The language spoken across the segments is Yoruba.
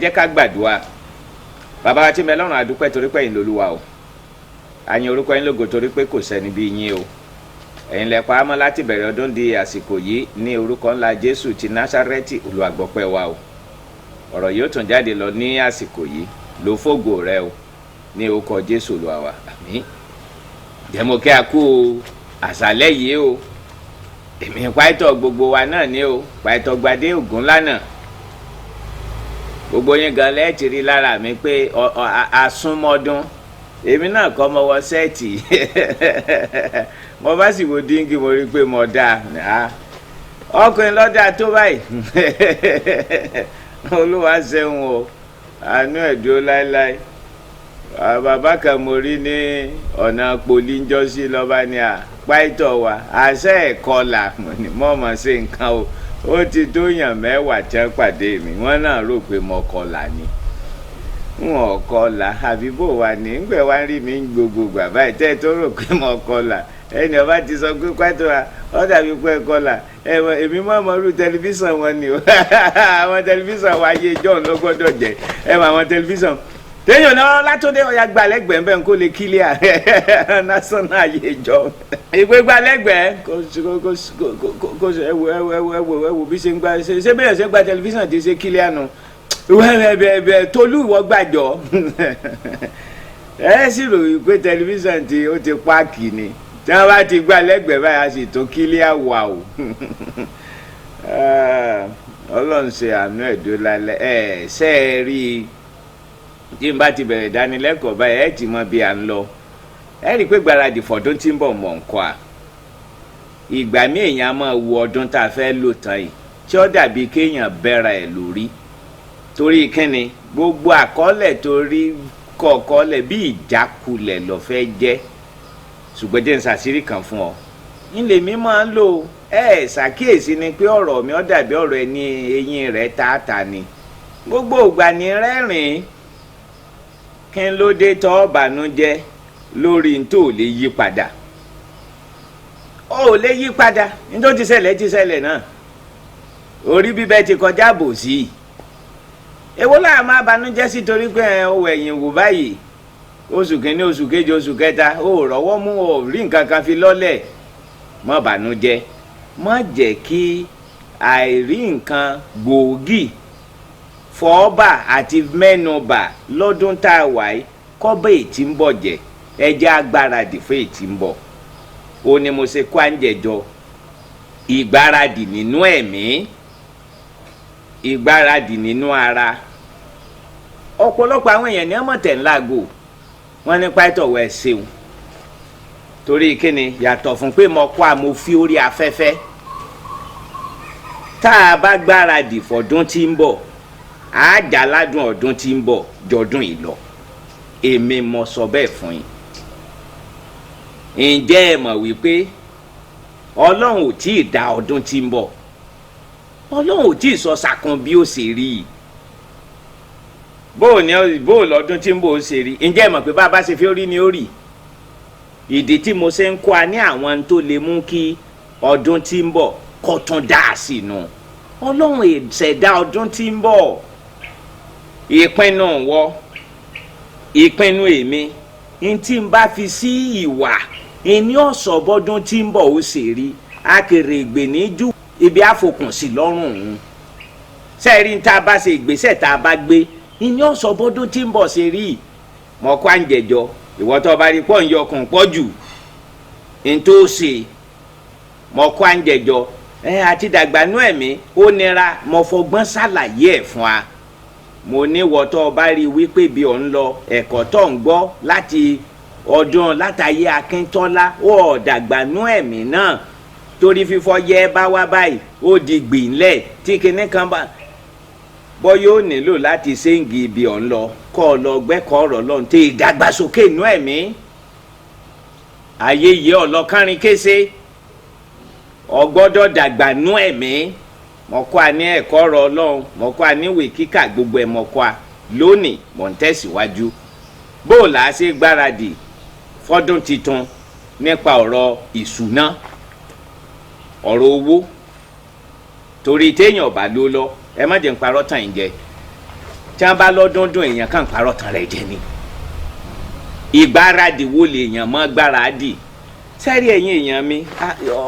Ẹ jẹ́ ká gbàdúrà. Bàbá wa tí ń bẹ lọ́run, àdúpẹ́ torí pé ẹ̀yin lolúwa o. A yìn orúkọ yín lógo torí pé kò sẹ́ni bí yín o. Ẹ̀yin lẹ pa á mọ́ láti bẹ̀rẹ̀ ọdún di àsìkò yìí. Ní orúkọ ńlá Jésù ti Násárẹ́tì, Olúwa, gbọpẹ́ wa o. Ọ̀rọ̀ yóò tún jáde lọ ní àsìkò yìí, ló fògo rẹ o, ní orúkọ Jésù Olúwa wa, àmín. Jẹ́ mo kí a kú àṣálẹ́ yìí o. Èmi pàìtọ́ gbogbo wa náà ní o, Pàìtọ́ Gbadé Ògúnlànà. Gbogbo yín gan lẹ́ẹ̀tì rí lára mi pé àsúnmọ́dún. Èmi náà kọ́ mọ wọ set. Mo bá sì wo díngì, mo rí i pé mo dáa. Ọkùnrin lọ́dà tó báyìí. Olúwa ṣeun o, àánú ẹ̀ dúró láéláé. Bàbá kan mo rí ní ọ̀nà poli ńjọ́sí, lọ́ba ní à pàìtọ́ wa àṣẹ ẹ̀kọ́ là mọ̀ mọ̀ ṣe nǹkan o. Ó ti tó yàn 10 tí wọ́n pàdé mi, wọ́n náà rò pé mo kọlà ni. N ò kọlà, àbí bò wà ní ngbẹ̀ wá rí mi gbogbo gbà báyìí tẹ́ tó rò pé mo kọlà. Ẹni ọba ti sọ pé pàtó wa ọ dàbí pé kọlà. Èmi mọ̀ mọ́ irú tẹlifíṣàn wọn ni o. Àwọn tẹlifíṣàn wa ayé john ló gbọ́dọ̀ jẹ́. Ẹ mọ àwọn tẹlifíṣàn téèyàn náà látúndé ọ̀yà gbalẹ́gbẹ̀ẹ́ bẹ́ẹ̀ kó lè kílíà national ayé jọ ìpè gbalẹ́gbẹ̀ẹ́ kó ẹwò ẹwò ẹwò ẹwò ẹwò bí ṣe ń gba ṣe bẹ́ẹ̀ ṣe gba tẹlifíṣàn tí ṣe kílíà nù wẹ́ẹ̀bẹ̀ẹ̀bẹ̀. Tolú, ìwọ gbàjọ́. Ẹ sì rò wípé tẹlifíṣàn tí ó ti páàkì ni. Tí wọ́n bá ti gbà lẹ́gbẹ̀ẹ́ báyìí, a sì tó kílíà wà o. Ọlọ́run ṣe àánú ẹ̀dọ́ lálẹ́. Ẹ ṣe é rí i, tí n bá ti bẹ̀rẹ̀ ìdánilẹ́kọ̀ọ́ báyìí, ẹ ti mọ bí à ń lọ. Ẹ rí i pé gbáradì fọ̀dún tí ń bọ̀ mọ̀ nǹkan à. Ìgbà míì èèyàn máa wo ọdún tá a fẹ́ lò tán yìí, tí ó dàbí kéèyàn bẹ́ra ẹ̀ lórí. Torí kíni? Gbogbo àkọọ́lẹ̀ tó rí kọ̀ọ̀kọ́lẹ̀ bí ìjákulẹ̀ ló fẹ́ jẹ́. Ṣùgbọ́n jẹ́ n ṣàṣírí kan fún ọ, ńlẹ̀ mi máa ń lò. Ẹ ṣàkíyèsí ni pé ọ̀rọ̀ mi ó dàbí ọ̀rọ̀ ẹni eyín rẹ̀ tààtà ni. Gbogbo ìgbà ní rẹ́rìn-ín. Kí n ló dé tọ́ bànújẹ́ lórí n tó lè yí padà? Ó lè yí padà. Ní tó ti ṣẹlẹ̀ ti ṣẹlẹ̀ náà. Orí bíbẹ́ ti kọjá bò sí i. Èwo láà máa banújẹ́ sí? Torí pé ẹ ó wẹ̀yìn wò báyìí, oṣù kìíní, oṣù kejì, oṣù kẹta, ó rọ́wọ́ mú, ó rí nǹkan kan fi lọ́lẹ̀. Má banújẹ́. Má jẹ́ kí àìrí nǹkan gbòógì fọ́ọ́bà àti mẹ́nubà lọ́dún tá a wà yìí kọ́bẹ̀ ètí ń bọ̀ jẹ́. Ẹ jẹ́ agbáradì fún ètí ń bọ̀. Ó ní mo ṣe kó àǹjẹ̀jọ ìgbáradì nínú ẹ̀mí, ìgbáradì nínú ara. Ọ̀pọ̀lọpọ̀ àwọn èèyàn ní ọmọ tẹ̀ ńlá gò wọ́n ní pàtó wẹ̀ ṣeun. Torí kíni? Yàtọ̀ fún pé mo kọ́ àmọ́ fi orí afẹ́fẹ́. Tá a bá gbáradì fọdún tí ń bọ̀, á jà ládùn ọdún tí ń bọ̀ jọdún yìí lọ. Èmi mo sọ bẹ́ẹ̀ fún yín. Ǹjẹ́ ẹ mọ̀ wípé Ọlọ́run ò tí ì dá ọdún tí ń bọ̀? Ọlọ́run ò tí ì sọ sàkún bí ó ṣe rí i. Bóò ní bóò lọ́dún tí ń bọ̀ ó ṣe rí? Ǹjẹ́ ẹ mọ̀ pé bá a bá ṣe fi ó rí ni ó rí? Ìdí tí mo ṣe ń kọ́ a ní àwọn tó lè mú kí ọdún tí ń bọ̀ kó tún dá a sí nu. Ọlọ́run ìṣẹ̀dá ọdún tí ń bọ̀. Ìpinnu wọ, ìpinnu èmi, n tí n bá fi sí ìwà ìní ọ̀sọ̀ bọ́dún tí ń bọ̀ ó ṣe rí. Akèrègbè ní ju ibi àfokùn sí lọ́rùn òun sẹ́ẹ̀rí tá a bá ṣe, ìgbésẹ̀ tá a bá gbé, ìní ọ̀sọ̀ bọ́dún tí ń bọ̀ ṣe rí. Mọ̀ kó à ń jẹjọ. Ìwọ tó bá rí pọ̀ ń yọkùn pọ̀ jù n tó ṣe, mọ̀ kó à ń jẹjọ ẹ àti dàgbànú ẹ̀mí ó nira. Mo fọgbọ́n ṣàlàyé ẹ̀ fún wa. Mo ní wọ́ tó bá rí wípé bí ò ń lọ, ẹ̀kọ́ tó ń gbọ́ láti ọdún látàyé Akíntọ́lá, ó dàgbànú ẹ̀mí náà, torí fífọ́ yẹ bá wá báyìí, ó di gbìnlẹ̀ tí kinní kan bá bọ́, yóò nílò láti ṣéǹgì ibi ọ̀ ń lọ, kọ́ ọ lọ gbẹ́kọ̀ọ́ ọ̀rọ̀ lọ́n tí ìdàgbàsókè inú ẹ̀mí. Ayé yìí ọlọ́kànrin kése, ọgbọ́dọ̀ dàgbà nú ẹ̀mí. Mọ̀kọ́ a ní ẹ̀kọ́ ọ̀rọ̀ Ọlọ́run, mọ̀kọ́ a níwèé kíkà, gbogbo ẹ̀ mọ̀kọ́ a. Lónìí mọ̀ ń tẹ̀síwájú bó o là á ṣe gbáradì fọ́dún tuntun nípa ọ̀rọ̀ ìṣúná, ọ̀rọ̀ owó. Torí téèyàn bá ló lọ, ẹ má jẹ́ ń parọ́ tàn yín jẹ. Tí wọ́n bá lọ́dún dùn, èèyàn kàn parọ́ tán rẹ̀ jẹ ni. Ìgbáradì wo lèèyàn mọ́ gbáradì? Sẹ́rí ẹ̀yin èèyàn mi,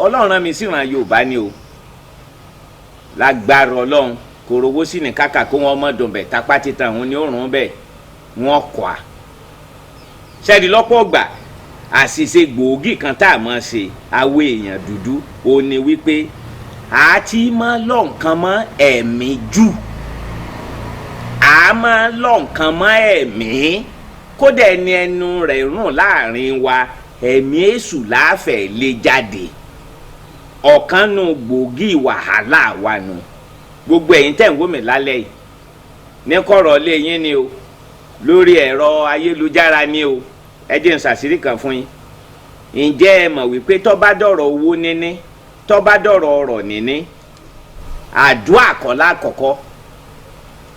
Ọlọ́run rán mi síran Yorùbá ni o. Lágbára Ọlọ́run, kò rówó sí ní kàkà kó wọn mọ̀ dùn bẹ̀ tapá títan òun ni ó rùn bẹ̀ wọ́n kọ́ a. Sẹ́rí lọ́pọ̀ ọgbà, àṣìṣe gbòógì kan tá a mọ̀ ṣe àwọ èèyàn dúdú ó ní wípé a ti máa lọ nǹkan mọ́ ẹ̀mí jù. A máa lọ nǹkan mọ́ ẹ̀mí, kódà ẹni ẹnu rẹ̀ rùn láàrin wa, ẹ̀mí èṣù láàfẹ̀ lè jáde. Ọ̀kan nu gbòógì wàhálà wa nu. Gbogbo ẹ̀yin tẹ̀ ń wò mí lálẹ́ yìí, ní kọ̀rọ̀ lé yín ni o, lórí ẹ̀rọ ayélujára ni o, ẹ jẹ́ n ṣàṣírí kan fún yín. Ǹjẹ́ ẹ mọ̀ wípé tó bá dọ̀rọ̀ owó níní, tó bá dọ̀rọ̀ ọrọ̀ níní, àdúà kọ́ lákọ̀ọ́kọ́.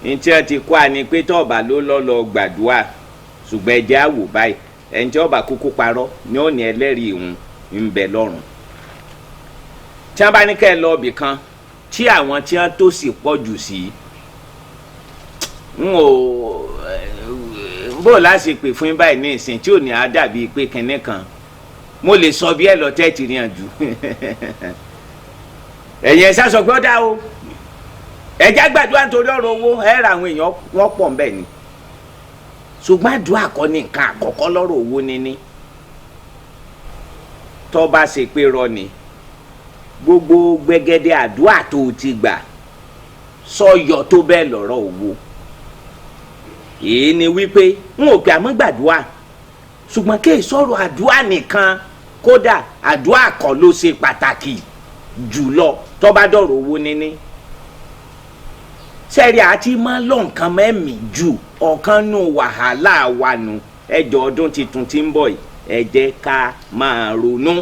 Ntí ẹ ti kọ́ a ni pé tó bá ló lọ́ lọ gbàdúà, ṣùgbọ́n ẹ jẹ́ á wò báyìí, ẹni tí ó bá kúkú parọ́ ni ó ní ẹlẹ́rìí ìhun ń bẹ lọ́run. Tí wọ́n bá ní kẹ́ ẹ lọ ibì kan tí àwọn tí wọ́n tó sì pọ̀ jù sí, n ò bó láti pè fún yín báyìí ní ìsìn tí ò ní á dàbí pé kinní kan mo lè sọ bí ẹ lọ tẹ́tì rí hàn jù. Ẹ̀yin ẹ̀ sá sọ pé ó dá o, ẹ̀já gbàdúrà nítorí ọ̀rọ̀ owó, ẹ̀ ra àwọn èèyàn wọ́n pọ̀ ń bẹ̀ ni. Ṣùgbọ́n àdúrà kọ́ ni nǹkan àkọ́kọ́ lọ́rọ̀ owó níní. Tó bá ṣe pé rọ ni, gbogbo gbẹgẹdẹ àdúrà tó o ti gbà sọyọ tó bẹ́ẹ̀ lọ́rọ̀ owó. Èyí ni wípé n ò pè àmọ́ gbàdúrà, ṣùgbọ́n kí sọ̀rọ̀ àdúrà nìkan, kódà àdúrà kọ́ ló ṣe pàtàkì jùlọ tó bá dọ̀rọ̀ owó níní. Sẹ́rí àti máa lọ nǹkan mẹ́mìí jù, ọ̀kan nù wàhálà wa nù. Ẹjọ́ ọdún tuntun tí ń bọ̀ yìí, ẹ jẹ́ ká máa ronú.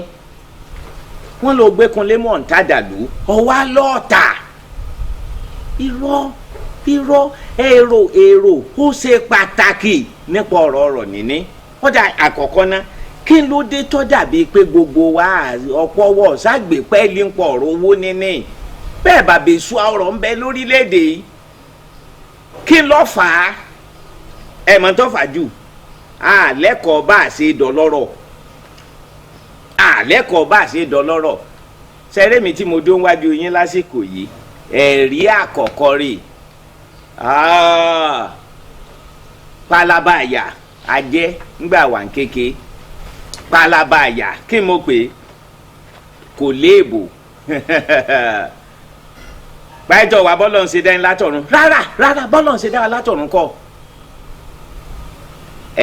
Wọ́n lọ gbẹ́kunlé mọ̀ ń tàdàlú ọwá lọ́ọ̀tà. Irọ́ irọ́, èrò èrò ó ṣe pàtàkì nípa ọ̀rọ̀ ọ̀rọ̀ níní. Kódà àkọ́kọ́ ná, kí ló dé tó dàbí pé gbogbo wa ọ̀pọ̀ wọ̀ ságbè pẹ́ẹ́lí ń pọ̀ ọ̀rọ̀ owó níní? Bẹ́ẹ̀ bàbá èso ọ̀rọ̀ ń bẹ lórílẹ̀‐èdè yìí. Kí ló fà á? Ẹ mọ̀ tó fà jù, àlẹ́kọ̀ọ́ bá a ṣe dọlọ́rọ̀, àlẹ́kọ̀ọ́ bá a ṣe dọlọ́rọ̀. Sẹ́rẹ́ mi tí mo dó wájú yín lásìkò yìí, ẹ̀rí àkọ́kọ́ rè pálábá àyà ajẹ́ ńgbà wà ń kéke. Pálábá àyà kí mo pè é, kò léèbò. Pàìtọ́ wa bọ́lọ̀ ń ṣe dání látọ̀run, rárá rárá, bọ́lọ̀ ń ṣe dára látọ̀run kọ́.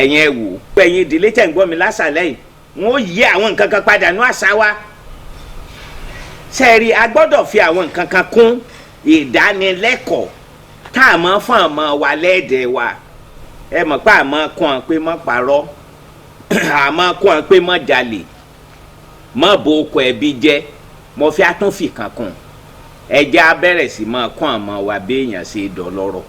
Ẹ̀yin ẹ wò, ẹ̀yin ìdílé tẹ̀ ń gbọ́ mi lásàlẹ̀ yìí, wọ́n ó yí àwọn nǹkan kan padà ní àṣà wa. Sẹ́ẹ̀rì, a gbọ́dọ̀ fi àwọn nǹkan kan kún ìdánilẹ́kọ̀ọ́ tá a máa fún àmọ́ wa lẹ́ẹ̀dẹ̀ wa. Ẹ mọ̀ pé àmọ́ kún ọ pé mọ́ parọ́, àmọ́ kún ọ pé mọ́ jalè, mọ́ bo okò ẹbí jẹ́. Mo fi atúnfì kan kún. Ẹ jẹ́ á bẹ̀rẹ̀ sí máa kún àmọ́ wa béèyàn ṣe dọlọ́rọ̀.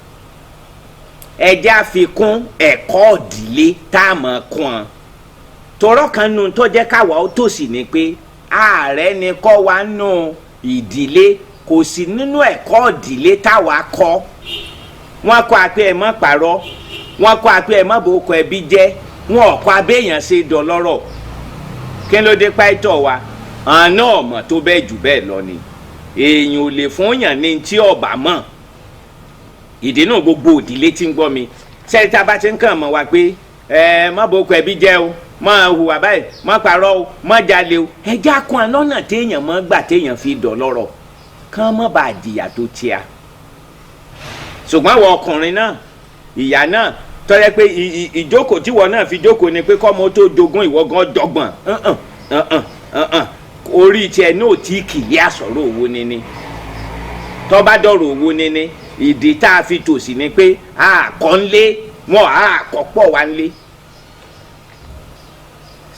Ẹ jẹ́ á fi kún ẹ̀kọ́ ìdílé tá a máa kún ọ. Tọrọ kan nu tó jẹ́ káwa ó tòṣì ni pé ààrẹ ni kọ́ wa nù ìdílé, kò sí nínú ẹ̀kọ́ ìdílé táwa kọ́. Wọ́n kọ́ apẹ́ ẹ̀ mọ́ parọ́, wọ́n kọ́ apẹ́ ẹ̀ mọ́ bo okò ẹbí jẹ́, wọn ò kọ́ abéèyàn ṣe dọlọ́rọ̀. Kí ló dé pàìtọ́ wa? Àná ọ̀mọ̀ tó bẹ́ẹ̀ jù bẹ́ẹ̀ lọ ni. Èèyàn ò lè fún yàn ní tí ọ̀bà mọ̀. Ìdí náà gbogbo òdílé tí ń gbọ́ mi, sẹ́ni tá a bá ti ń kàn mọ́ wa pé ẹ má bo okò ẹbí jẹ́ o, má hùwà báyìí, má parọ́ o, má jalè o, ẹ já kún an lọ́nà téèyàn mọ́ gbà téèyàn fi dọ̀lọ́rọ̀, kán mọ́ bá jìyà tó tíya. Ṣùgbọ́n àwọn ọkùnrin náà, ìyá náà tọ́lẹ́ pé ìjókòó tíwọ náà fi jókòó ni pé kọ́mọ tó jogún ìwọ gan dọ́gbọ̀n. Orí tiẹ̀ náà tí kìlí àsọ̀rọ̀ owó níní. Tó bá dọ̀rọ̀ owó níní, ìdí tá a fi tòsí ni pé àkọ́ ńlé wọn àkọ́ pọ̀ wá ńlé.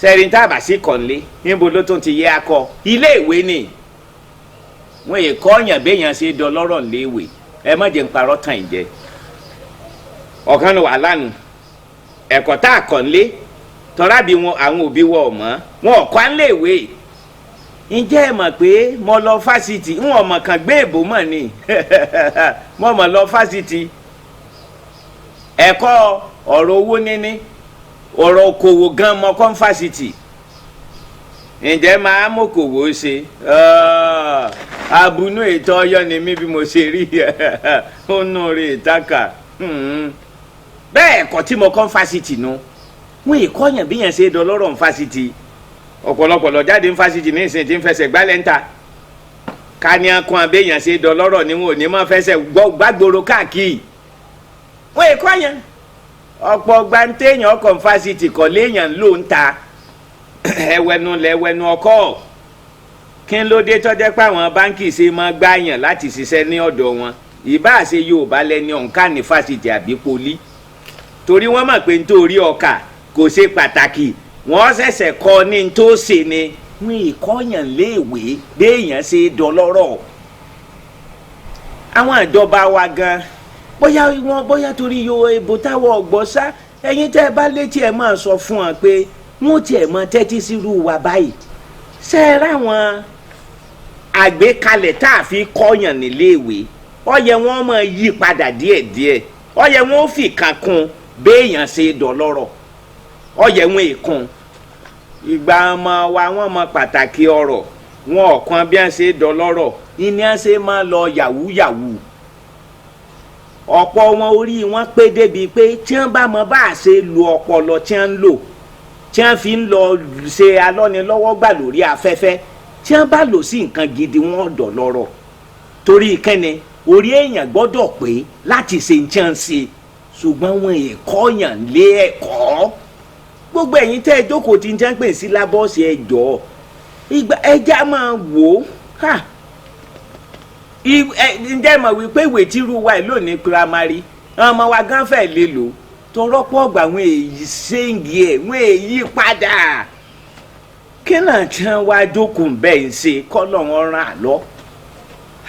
Sẹ́rin tá a bá sí kọ́ ńlé, níbo ló tún ti yẹ akọ? Ilé ìwé ni wọ́n yẹ kọ́ ọ̀yàn béèyàn ṣe dọlọ́rọ̀ ńléèwé. Ẹ má jẹ́ ń parọ́ tàn yín jẹ. Ọ̀kan ló wà lánàá, ẹ̀kọ́ tá a kọ́ ńlé tọ́ra bí wọn àwọn òbí wọn ò mọ̀, wọn ò kọ́ ńléèwé. Ǹjẹ́ ẹ mọ̀ pé mo lọ fásitì, ń wọ̀n mọ̀ kàn gbé èbó mọ̀ ni. Mo mọ̀ lọ fásitì. Ẹ̀kọ́ ọ̀rọ̀ owó níní, ọ̀rọ̀ okòwò gan mọ́ kọ́ fásitì. Ǹjẹ́ máa mọ̀kòwò ṣe? Abunú ètò ọyọ́ ni mí bí mo ṣe rí ó nù rí ìtaka. Bẹ́ẹ̀ ẹ̀kọ́ tí mo kọ́ fásitì nu, wọn ìkọ́yàn bí yẹn ṣe dọlọ́rọ̀ fásitì. Ọ̀pọ̀lọpọ̀ lọ jáde fásitì ní ìsìn tí ń fẹsẹ̀ gbálẹ̀ ń ta. Ká ní akun abéyàn ṣe dọlọ́rọ̀ ni wọn ò ní máa fẹsẹ̀ gbàgbóró káàkiri. Wọn ìkọ́yàn ọ̀pọ̀ gbàǹtẹ̀yàn ọkọ̀ fásitì kọ̀ léèyàn ló ń ta ẹwẹnu lẹwẹnu ọkọ. Kí ló dé tọ́jẹ́ pé àwọn báńkì ṣe máa gbáyàn láti ṣiṣẹ́ ní ọ̀dọ̀ wọn? Ìbáà ṣe Yorùbá lẹni ọ̀nkà ní fásitì àbí poli, torí wọ́n mọ̀ pé nítorí ọkà kò ṣe pàtàkì, wọ́n ṣẹ̀ṣẹ̀ kọ́ ní tó ṣe ni. Wọ́n ìkọ́yàn léèwé béèyàn ṣe dọlọ́rọ̀. Àwọn ìjọba wa gan bóyá wọn bóyá torí yo èbó táwọn ọ̀gbọ́n sá, ẹ̀yin tẹ́ ẹ bá létí ẹ máa sọ fún wọn pé wọ́n tiẹ̀ mọ tẹ́tí sírú wa báyìí. Ṣe é ráwọn àgbékalẹ̀ tá a fi kọ́yàn níléèwé, ó yẹ wọ́n máa yí padà díẹ̀díẹ̀, ó yẹ wọ́n fi kan kún béèyàn ṣe dọlọ́rọ̀, ó yẹ wọ́n èkún. Ìgbà ọmọ wa wọ́n mọ pàtàkì ọrọ̀, wọn ọ̀kan bí wọ́n ṣe dọlọ́rọ̀ ìní wọ́n ṣe máa lọ yàwúyàwú. Ọ̀pọ̀ wọn orí wọn pé débi pé tí wọ́n bá mọ bá a ṣe lu ọpọlọ tí wọ́n ń lò, tí wọ́n fi ń lọ ṣe alọ́nilọ́wọ́gbà lórí afẹ́fẹ́, tí wọ́n bá lò sí nǹkan gidi wọ́n dọ̀ lọ́rọ̀. Torí kẹ́ni orí èèyàn gbọ́dọ̀ pé láti ṣe nǹkan ṣe, ṣùgbọ́n wọn èkọ́yàn lé ẹ̀kọ́. Gbogbo ẹ̀yin tẹ́ ẹ jókòó tí ń jẹ́ ń pè sí lábọ́ọ̀sì, ẹ jọ̀ọ́ ìgbà ẹja máa wò ó. Ǹjẹ́ mọ̀ wípé ìwé tírú wa ẹ̀ lónìí piramari ọmọ wa gan fẹ́ lè lò tọrọpọ̀ ọgbà wọn èyí séǹgì ẹ̀ wọn èyí padà. Kí náà tí wọ́n wá jókòó bẹ́ẹ̀ ń ṣe kọ́lọ̀ wọn ràn án lọ.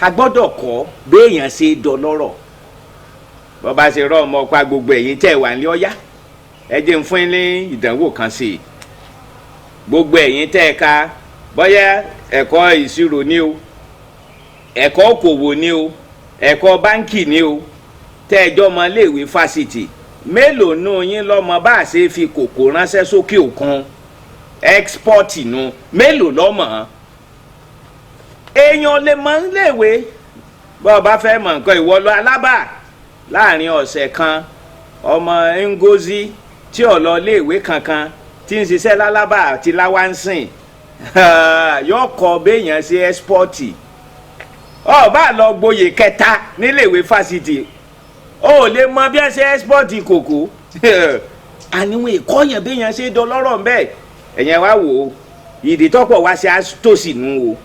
A gbọ́dọ̀ kọ́ béèyàn ṣe dọlọ́rọ̀. Bọ́ bá ṣe rọ́ ọmọ pa gbogbo ẹ̀yin tẹ́ wà ní ọ̀yá, ẹ jẹ́ ń fún yín ní ìdánwò kan sí i. Gbogbo ẹ̀yin tẹ́ ẹ ka bóyá ẹ̀kọ́ ìṣirò ni o, ẹ̀kọ́ òkòwò ni o, ẹ̀kọ́ báńkì ni o, tẹ́ ẹ jọ́ ọmọ iléèwé fásitì, mélòó nù yín lọ́mọ bá a ṣe fi kòkó ránṣẹ́ sókè òkun, export nu, mélòó lọ́mọ? Èèyàn lè mọ iléèwé. Bọ́ ọ bá fẹ́ mọ̀ nǹkan, ìwọ lọ Alábà láàrin ọ̀sẹ̀ kan, ọmọ Ngozi tí ò lọ iléèwé kankan tí ń ṣiṣẹ́ lálábà àti láwánsìn yóò kọ́ béèyàn ṣe export. Ó bá lọ gboyè kẹta níléèwé fásitì, ó lè mọ bí ẹ ṣe ẹ́sípọ́ọ̀tì kòkó. Àníwọ̀n ìkọ́yàn béèyàn ṣe dọlọ́rọ̀ ń bẹ́ẹ̀. Ẹ̀yẹn wá wò ó, ìdí tọ́pọ̀ wá ṣe àtòsí nu o.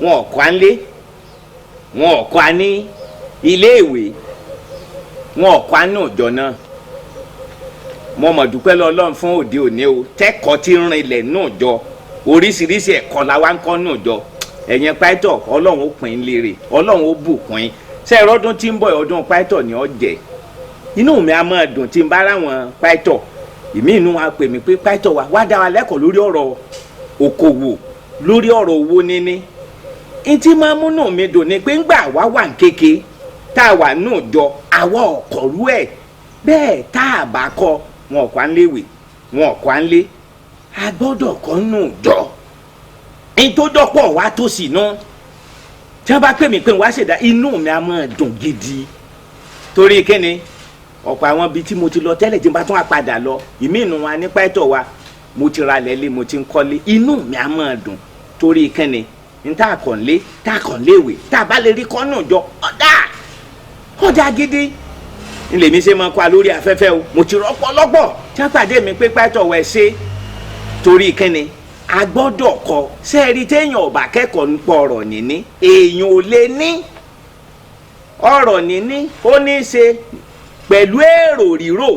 Wọn ò kọ́ à ń lé, wọn ò kọ́ à ní iléèwé, wọn ò kọ́ à ní òjọ náà. Mo mọ̀ dúpẹ́ lọ Ọlọ́run fún òde òní o, tẹ́kọ̀ọ́ ti rinlẹ̀ nù jọ, oríṣiríṣi ẹ̀kọ́ la wá ń kọ́ nù jọ. Ẹ̀yẹn pàìtọ̀, Ọlọ́run ó pín in lérè, Ọlọ́run ó bùkún in. Ṣé ọdún tí ń bọ̀, ọdún pàìtọ̀ ni ó jẹ́. Inú mi á máa dùn tí ń bá ráwọn pàìtọ̀ ìmí inú wa pè mí pé pàìtọ̀ wa wá dá wa lẹ́kọ̀ọ́ lórí ọ̀rọ̀ okòwò, lórí ọ̀rọ̀ owó níní. N tí máa múnú mi dùn ni pé ńgbà wá wà ń kéke tá a wà nù jọ, àwa ọ̀kọ̀rú ẹ̀ bẹ́ẹ̀ tá a bá kọ́ wọn ọ̀kọ́ à ń léwè, wọn ọ̀kọ́ à ń lé, a gbọ́dọ̀ kọ́ nù jọ. N tó dọ́pọ̀ wá tó sì nù. Tí wọ́n bá pè mí pé wọ́n á ṣèdá, inú mi á máa dùn gidi. Torí kíni ọ̀pọ̀ àwọn ibi tí mo ti lọ tẹ́lẹ̀ tí n bá tún á padà lọ, ìmí inú wa nípa ẹ̀tọ́ wa, mo ti ra lẹ́lé, mo ti ń kọ́lé, inú mi á máa dùn. Torí kíni n tá a kàn lé, tá a kàn léèwé, tá a bá lè rí kọ́nù jọ, ọ̀dà ọ̀dà gidi. N lèmi ṣe máa kọ́ a lórí afẹ́fẹ́ o, mo ti rọ́pọ̀lọpọ̀ tí wọ́n pàdé mi pé pẹ́tọ̀ wẹ̀ ṣe. Torí kíni a gbọ́dọ̀ kọ́. Sẹ́ẹ̀rí téèyàn ọ̀bà kẹ́kọ̀ọ́ nípa ọ̀rọ̀ níní, èèyàn ò lè ní ọ̀rọ̀ níní. Ó ní í ṣe pẹ̀lú èrò rírò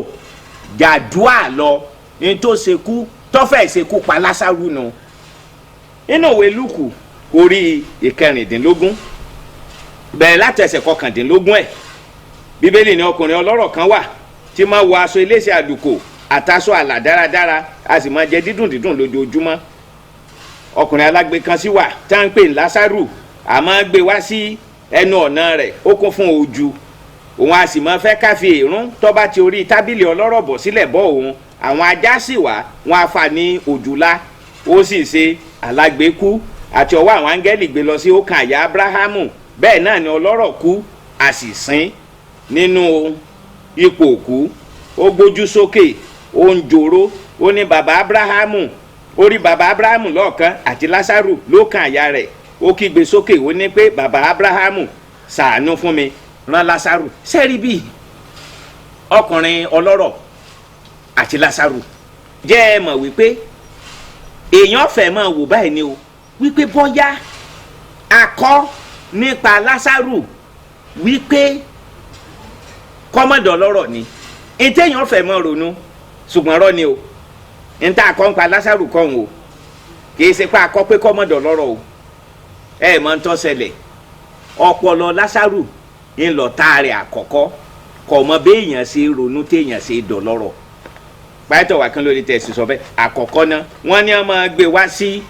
jàdúà lọ ní tó ṣekú tọ́fẹ̀ ṣekú pa Lásárù nù. Nínú ìwé Lúùkù orí 16 bẹ̀rẹ̀ láti ẹsẹ̀ 19 ẹ̀, Bíbélì ní ọkùnrin ọlọ́rọ̀ kan wà tí máa wọ aṣọ iléeṣẹ́ àlùkò àtàṣọ àlà dáradára, a sì máa jẹ dídùn dídùn lójoojúmọ́. Ọkùnrin alágbe kan sì wà tá à ń pè ní Lásárù, a máa gbé wá sí ẹnu ọ̀nà rẹ̀, ó kún fún ojú, Òun a sì máa fẹ́ ká fi èrún tó bá ti orí tábìlì ọlọ́rọ̀ bọ̀ sílẹ̀ bọ́ òun. Àwọn ajá sì wá, wọn á fà ní òjùlá. Ó sì ṣe, alágbe kú, àti ọwọ́ àwọn áńgẹ́lì gbé lọ sí ọkàn àyà Ábúráhámù. Bẹ́ẹ̀ náà ni ọlọ́rọ̀ kú, a sì sin nínú ipò òkú. Ó gbójú sókè, ó ń jòró, ó ní bàbá Ábúráhámù. Ó rí bàbá Ábúráhámù lọ́ọ̀kan àti Lásárù lókàn àyà rẹ̀. Ó kígbe sókè, ó ní pé bàbá Ábúráhámù, ṣàánú fún mi, rán Lásárù. Sẹ́rí bí ọkùnrin ọlọ́rọ̀ àti Lásárù, jẹ́ ẹ mọ̀ wípé èèyàn fẹ́ máa wò báyìí ni o, wípé bọ́yá a kọ́ nípa Lásárù wípé kọ́mọ̀dọ̀ lọ́rọ̀ ni, ntẹ́yàn fẹ́ máa ronú, ṣùgbọ́n rọ́ ni o. Ntá a kọ́ nípa Lásárù kọ́ ń o, kì í ṣe pé a kọ́ pé kọ́mọ̀dọ̀ lọ́rọ̀ o. Ẹ mọ̀ ń tó ṣẹlẹ̀, ọpọlọ Lásárù ń lọ taarẹ̀ àkọ́kọ́, kò mọ béèyàn ṣe ronú téèyàn ṣe dọ̀lọ́rọ̀. Pàtó wà kán lórí tẹ̀sí sọ bẹ́ẹ̀. Àkọ́kọ́ náà, wọ́n ní wọ́n máa gbé wá sí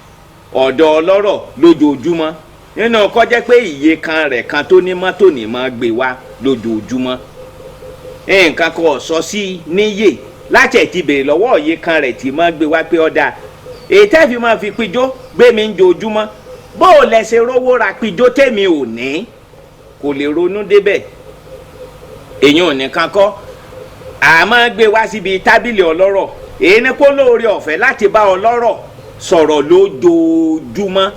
ọ̀dọ̀ ọlọ́rọ̀ lójoojúmọ́, nínú kó jẹ́ pé iye kan rẹ̀ kan tó ní mọ́tò ní máa gbé wá lójoojúmọ́. Nǹkan kan sọ sí níyè láti ẹ̀ ti béèrè lọ́wọ́ iye kan rẹ̀ tí máa gbé wá pé ọ̀dà èyí tẹ́ fi máa fi pijó gbé mi ń jojúmọ́, bó o lẹ ṣe rówó ra pijó tèmi ò ní, kò lè ronú débẹ̀. Èyàn ò ní kan kọ́, àmọ́ gbé wá síbi tábìlì ọlọ́rọ̀. Èyí ni kó lóore ọ̀fẹ́ láti bá ọlọ́rọ̀ sọ̀rọ̀ lójoojúmọ́.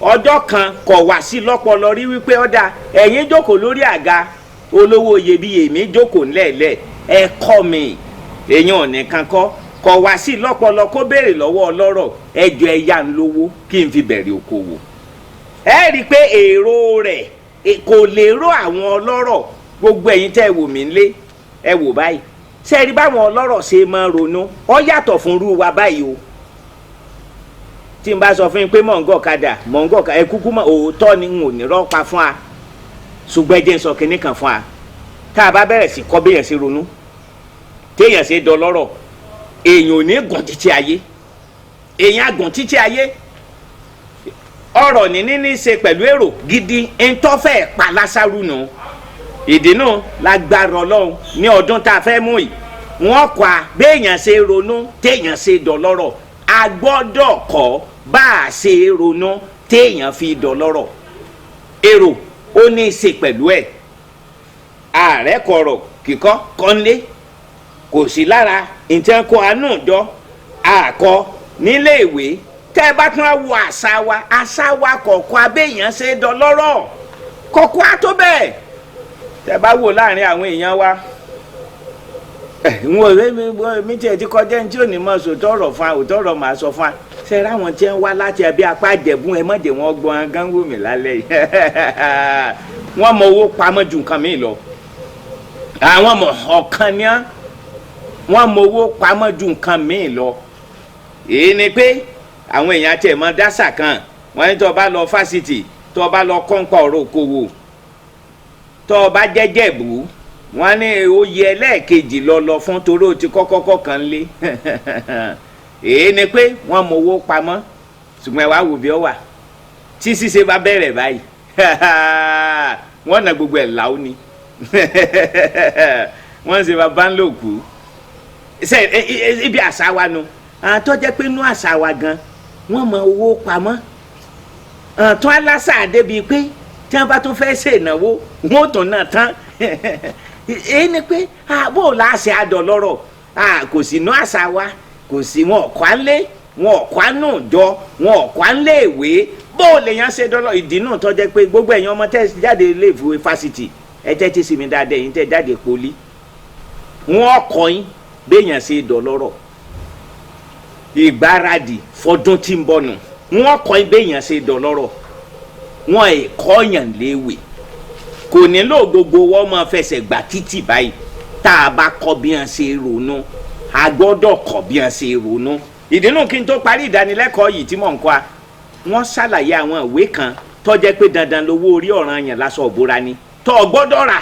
Ọjọ́ kan kọ̀ wá sí lọ́pọlọ rí wípé ọ̀dà ẹ̀yin jókòó lórí àga olówó iyebíye, mi jókòó ńlẹ̀ẹ́lẹ̀, ẹ kọ́ mi. Èyàn ò ní kan kọ́, kọ̀ wá sí lọ́pọlọ kó béèrè lọ́wọ́ ọlọ́rọ̀, ẹjọ́ ẹ yá ń lówó kí n fi bẹ̀rẹ̀ okòwò. Ẹ rí i pé èrò rẹ̀ kò lérò àwọn ọlọ́rọ̀. Gbogbo ẹ̀yin tẹ́ ẹ wò mí lé, ẹ wò báyìí, ṣé ẹ rí báwọn ọlọ́rọ̀ ṣe máa ronú? Ó yàtọ̀ fún irú wa báyìí o. Tí n bá sọ fún yín pé mò ń gọ̀kadà, mò ń gọ̀kadà, ẹ kúkú mọ̀ òótọ́ ni, n ò ní rọ́pa fún wa. Ṣùgbọ́n ẹ jẹ́ n sọ kinní kan fún wa, tá a bá bẹ̀rẹ̀ sí kọ́ béèyàn ṣe ronú téèyàn ṣe dọlọ́rọ̀, èèyàn ò ní gùn títí ayé, èèyàn á gùn títí ayé. Ọ̀rọ̀ níní ní í ṣe pẹ̀lú èrò gidi ntọ́fẹ́ pa Lásárù nù. Ìdí náà, lágbára Ọlọ́run, ní ọdún tá a fẹ́ mú yìí, wọ́n kọ́ a béèyàn ṣe ronú téèyàn ṣe dọlọ́rọ̀. A gbọ́dọ̀ kọ́ bá a ṣe ronú téèyàn fi dọlọ́rọ̀. Èrò ó ní í ṣe pẹ̀lú ẹ̀. Ààrẹ kọ̀rọ̀ kíkọ́ kọ́nlé kò sí lára ìtẹ́kọ̀ àánú jọ àkọ́ nílé ìwé. Tẹ́ ẹ bá tún á wo àṣà wa, àṣà wa kọ̀ọ̀kan abéèyàn ṣe dọlọ́rọ̀ kọ̀ọ̀kan á tó bẹ́ẹ̀. Tẹ́ ẹ bá wò láàrin àwọn èèyàn wa, n ò mi tiẹ̀ ti kọjá ní tí ò ní mọ̀ sòtọ́ ọ̀rọ̀ fún wa, òtọ́ ọ̀rọ̀ màá sọ fún wa. Ṣe é ráwọn tí ń wá láti ẹbí apá Ìjẹ̀bú, ẹ mọ̀jẹ̀ wọn gbọ́n gán wò mí lálẹ́ yìí. Wọ́n mọ owó pamọ́ ju nǹkan mi lọ. Àwọn mọ̀ ọ̀kan ni wọ́n mọ owó pamọ́ ju nǹkan mi lọ. Èyí ni pé àwọn èèyàn tiẹ̀ mọ dásà kan, wọ́n ní tó o bá lọ fásitì, tó o bá lọ kọ́ńpa ọ̀rọ̀ òkòwò, tó o bá jẹ́jẹ́ bù, wọ́n ní oyè ẹlẹ́ẹ̀kejì lọ lọ fún torí o ti kọ́kọ́ kọ̀ọ̀kan lé. Èyí ni pé wọ́n mọ owó pamọ́, ṣùgbọ́n ẹ wá wò bí ọ wà tí ṣíṣe bá bẹ̀rẹ̀ báyìí, wọ́n na gbogbo ẹ̀ láwù ni wọ́n ń ṣe bàbá ńlò kú. Ṣe ibi àṣà wa nu, àwọn tó jẹ́ pé inú àṣà wa gan wọ́n mọ owó pamọ́, àwọn tó aláṣà débi pé tí wọ́n bá tún fẹ́ ṣe ìnáwó wọ́n ó tún náà tán. Èyí ni pé bó o láṣẹ àdọ̀lọ́rọ̀, kò sí inú àṣà wa, kò sí, wọn ọ̀kọ́ á lé, wọn ọ̀kọ́ á nù jọ, wọn ọ̀kọ́ á lé ìwé, bó o lè yàn ṣe dọ́lọ́. Ìdí náà tó jẹ́ pé gbogbo ẹ̀yin ọmọ tẹ́ jáde ilé ìfowó fásitì, ẹ tẹ́tí sí mi dáadáa, ẹ̀yin tẹ́ jáde poli, wọn kọ́ yín béèyàn ṣe dọ̀lọ́rọ̀. Ìgbáradì fọdún tí ń bọ̀ nù, wọn kọ́ yín béèyàn ṣe dọ̀lọ́rọ̀. Wọn ẹ̀ kọ́ yàn léwe, kò nílò gbogbo wọn máa fẹsẹ̀ gbà títì báyìí. Tá a bá kọ́ bí wọn ṣe ronú, a gbọ́dọ̀ kọ́ bí wọn ṣe ronú. Ìdí nù kí n tó parí ìdánilẹ́kọ̀ọ́ yìí tí mò ń kọ́ a, wọ́n ṣàlàyé àwọn ìwé kan tó jẹ́ pé dandan lówó orí ọ̀ràn yẹn lásán òbúra ni tó o gbọ́dọ̀ rà,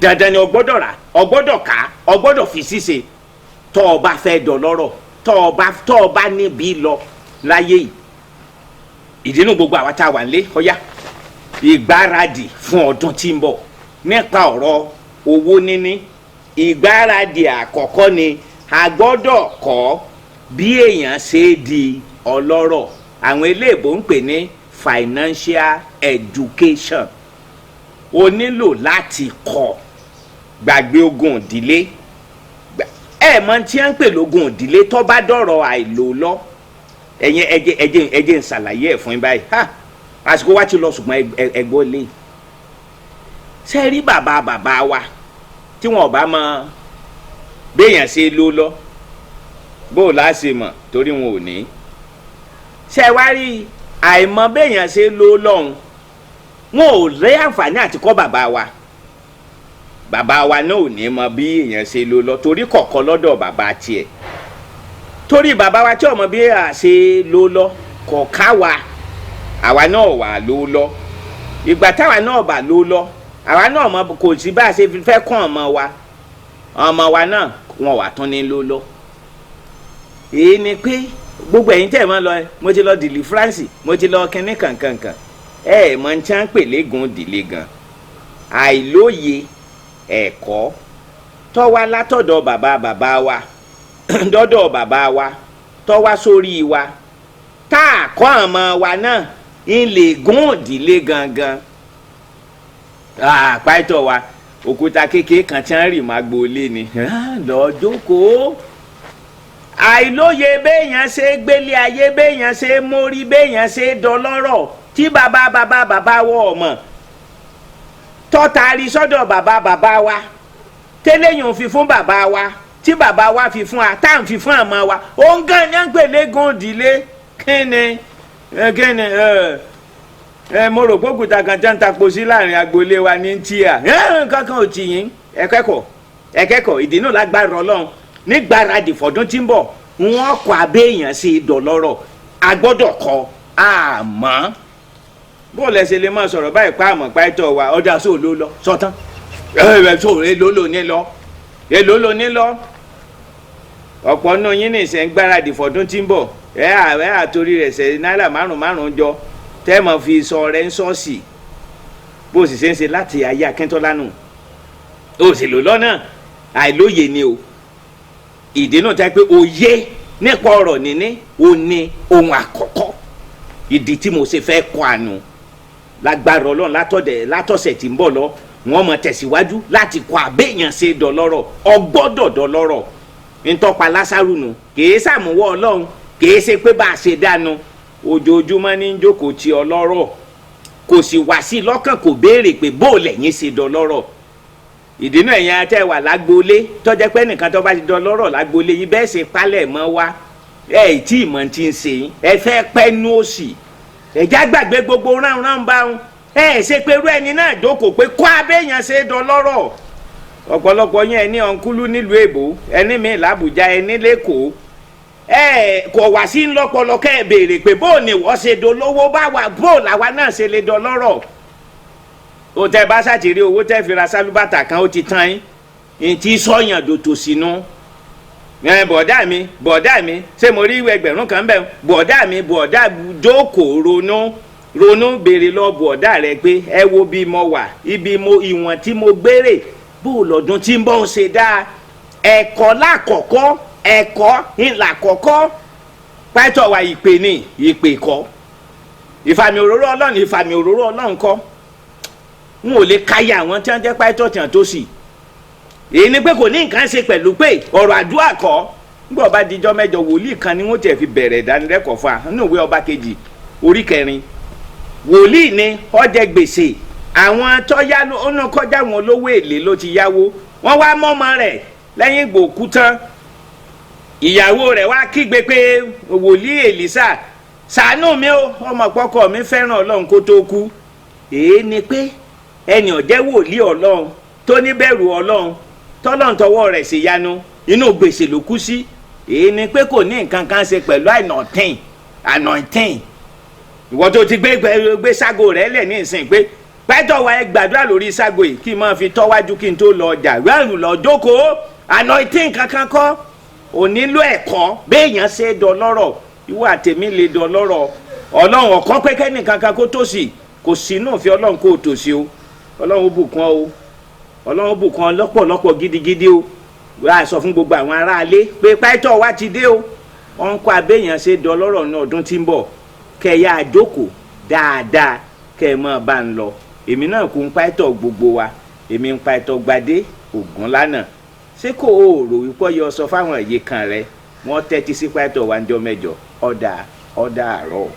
dandan ni o gbọ́dọ̀ rà, o gbọ́dọ̀ kà, o gbọ́dọ̀ fi ṣíṣe tó o bá fẹ́ dọlọ́rọ̀, tó o bá níbi lọ láyé yìí. Ìdí nù gbogbo àwa tá a wà nílé ọ̀yá, ìgbáradì fún ọdún tí ń bọ̀ nípa ọ̀rọ̀ owó níní. Ìgbáradì àkọ́kọ́ ni a gbọ́dọ̀ kọ́ bí èèyàn ṣe di ọlọ́rọ̀. Àwọn eléèbó ń pè ní financial education. O nílò láti kọ́. Gbàgbé ogun ìdílé. Ẹ mọ tí wọ́n ń pè lógun ìdílé tó bá dọ̀rọ̀ àìlò lọ. Ẹ̀yin ẹjẹ ń ṣàlàyé ẹ̀ fún yín báyìí. Àsìkò wa ti lọ, ṣùgbọ́n ẹgbọ́ lé. Ṣé rí bàbá bàbá wa tí wọn ò bá mọ béèyàn ṣe ló lọ, bó o láṣẹ mọ̀ torí wọn ò ní. Ṣé wá rí àìmọ̀ béèyàn ṣe ló lọ́hùn, wọn ò rí àǹfààní àti kọ́ bàbá wa. Bàbá wa náà ò ní mọ bí èèyàn ṣe ló lọ torí kọ̀ọ̀kan lọ́dọ̀ bàbá tiẹ̀. Torí bàbá wa tí ọmọ bí a ṣe ló lọ kọ̀ọ̀ká wa, àwa náà wà ló lọ. Ìgbà táwa náà bà ló lọ, àwa náà mọ kò sí bá a ṣe fẹ́ kọ́ ọmọ wa. Ọmọ wa náà wọn wà tún ní ló lọ. Èyí ni pé gbogbo ẹ̀yin tẹ́ ẹ̀ mọ́ lọ, mo ti lọ dìlì France, mo ti lọ kínní kankankan, ẹ ẹ̀ mọ̀ ní tí wọ́n ń pè léegun dìlé gan. Àìlóye ẹ̀kọ́ tó wá látọ̀dọ̀ bàbá bàbá wa dọ́dọ̀ bàbá wa tó wá sórí wa, tá a kọ́ ọmọ wa náà ń lè gún ìdílé gangan. Pàìtọ́ wa òkúta kékeré kan tí wọ́n rì má gbolé ni lọ jókòó. Àìlóye béèyàn ṣe gbélé ayé, béèyàn ṣe mórí, béèyàn ṣe dọlọ́rọ̀ tí bàbá bàbá bàbá wọ ọmọ tọ́taari sọ́dọ̀ bàbá bàbá wa, tẹ́lẹ̀yìn fi fún bàbá wa, tí bàbá wa fi fún wa, tá à ń fi fún àmọ́ wa, òun gan ni à ń pè légún ìdílé. Kíni kíni ẹ mo rò pókúta kan tí wọ́n ń tapo sí láàrin agboolé wa ní tíà kankan ò tì yín. Ẹ kẹ́kọ̀ọ́ ìdí náà lágbára Ọlọ́run nígbáradì fọdún tí ń bọ̀, wọ́n kọ́ abéèyàn sí dọ̀lọ́rọ̀. A gbọ́dọ̀ kọ́. Àmọ́ bó lẹ ṣe lè máa sọ̀rọ̀ báyìí pa àmọ́ pàìtọ́ wa ọjà sóò ló lọ sọ́tán ẹ sóò èlò ló ní lọ, èlò ló ní lọ. Ọ̀pọ̀ nù yín ní ìṣẹ̀ ń gbáradì fọdún tí ń bọ̀. Ẹ àtòrí rẹ̀ ṣe náírà 5-5 jọ tẹ́ mọ̀ fi sọ rẹ̀ ń ṣọ́ọ̀ṣì. Bó sì ṣe ń ṣe láti ayé Akíntọ́lá nù, ó sì lò lọ́nà àìlóye ni o. Ìdí náà tẹ́ pé òye nípa ọ̀rọ̀ níní ò ní ohun àkọ́kọ́. Ìdí tí mo ṣe fẹ́ kọ́ àánú lágbára Ọlọ́run látọ̀sẹ̀ tí ń bọ̀ lọ, wọ́n mọ̀ tẹ̀síwájú láti kọ́ àbẹ̀yàn ṣe dọ̀lọ́rọ̀. Ọgbọ́dọ̀ dọ̀lọ́rọ̀. Ntọ́pa Lásárù nù, kìí sàmúwọ́ Ọlọ́run, kìí ṣe pé bá a ṣe dánu. Ojoojúmọ́ ní jókòó ti ọlọ́rọ̀, kò sì wá sí lọ́kàn, kò béèrè pé bó lẹ́yìn ṣe dọ̀lọ́rọ̀. Ìdí náà ẹ̀yin atẹ́ wà lágboolé tọ́jẹ́ pé nìkan tó bá ti dọ̀lọ́rọ̀ lágboolé yìí bẹ́ẹ̀ ṣe palẹ̀ mọ́ wa, ẹ̀ tí ìmọ̀ ti ń ṣe yín, ẹ fẹ́ pẹ́ nú òsì. Ẹ̀já gbàgbé gbogbo ránran bá wọn. Ẹ ṣe pé irú ẹni náà jókòó pé kó abéèyàn ṣe dọlọ́rọ̀. Ọ̀pọ̀lọpọ̀ yẹn ẹni ọ̀nkúlú nílùú èbó, ẹni mi làbújá, ẹni lẹ́kọ̀ọ́, ẹ kò wá sí ńlọpọlọ kẹ́ ẹ béèrè pé bó ni wọ́n ṣe dolówó, bá wa bó làwa náà ṣe lè dọlọ́rọ̀. Ó tẹ bá ṣàtìrí owó tẹ fi ra sálúbàtà kan, ó ti tán yín. Ntí sọyàn dòtò sínú. Bọ̀dá mi ṣé mo rí ẹgbẹ̀rún kan bẹ́ẹ̀? Bọ̀dá mi jókòó ronú béèrè lọ bọ̀dá rẹ pé ẹ wo bí mo wà, ibi mo ìwọ̀n tí mo gbére, bó lọ́dún tí ń bọ̀ ṣe dáa. Ẹ̀kọ́ lákọ̀ọ́kọ́, ẹ̀kọ́ ńlá kọ̀ọ́kọ́. Pẹ́tọ̀ wa ìpè ní ìpè kọ́. Ìfàmì òróró Ọlọ́run, ìfàmì òróró Ọlọ́run kọ́. N ò lè káyà àwọn tí wọ́n jẹ́ pẹ́tọ̀ tí wọ́n tó sì. Èyí ni pé kò ní nǹkan ṣe pẹ̀lú pé ọ̀rọ̀ àdúrà kọ́. Nígbà ọba dijọ́ mẹ́jọ, wòlíì kan ni wọ́n tiẹ̀ fi bẹ̀rẹ̀ ìdánilẹ́kọ̀ọ́ fún wa nínú ìwé Ọba kejì orí 4. Wòlíì ni ó jẹ gbèsè, àwọn tọ́yá ọ̀nà kọjá wọn olówó èlé ló ti yáwó. Wọ́n wá mọ́mọ rẹ̀ lẹ́yìn ìgbòkú tán. Ìyàwó rẹ̀ wá kígbe pé wòlíì Èlísà ṣàánú mi o, ọmọ pọ́kọ mi fẹ́ràn Ọlọ́run kó tó kú. Èyí ni pé ẹni ó jẹ́ wòlíì Ọlọ́run tó ní bẹ̀rù Ọlọ́run tọ́lọ́run tọwọ́ rẹ̀ sì yanu, inú gbèsè ló kú sí. Èyí ni pé kò ní nǹkan kan ṣe pẹ̀lú anointing. Ìwọ tó ti gbé ságo rẹ̀ lẹ̀ ní ìsìn pé pẹ́tọ̀ wa ẹ gbàdúrà lórí ságo yìí kí n máa fi tọ́wájú kí n tó lọ ọjà wẹ́rù lọ jókòó. Anointing kankan kọ́, ò nílò ẹ̀kọ́ béèyàn ṣe dọlọ́rọ̀. Ìwọ àtẹ̀mí lè dọlọ́rọ̀. Ọlọ́run ọ̀kọ́ pẹ́kẹ́ nìkan kan kó tòsí, kò sínú òfin Ọlọ́run kó tòsí o. Ọlọ́run ó bùkún ọ o. Ọlọ́run bùkún lọ́pọ̀lọpọ̀ gidigidi o. Wàá sọ fún gbogbo àwọn aráalé pé pàìtọ́ wa ti dé o. Wọ́n ń kọ́ abéèyàn ṣe dọlọ́rọ̀ ní ọdún tí ń bọ̀. Kẹ́ ẹ yá àjókòó dáadáa, kẹ́ ẹ mọ́ bá ń lọ. Èmi náà kò ń pàìtọ́ gbogbo wa, èmi ń pàìtọ́ Gbadé Ògúnlànà. Ṣé kò o rò wípé yọ sọ fáwọn èyí kan rẹ wọ́n tẹ́tí sí pàìtọ́ wa ń jọ mẹ́jọ? Ọ̀dà ọ̀dà àárọ̀.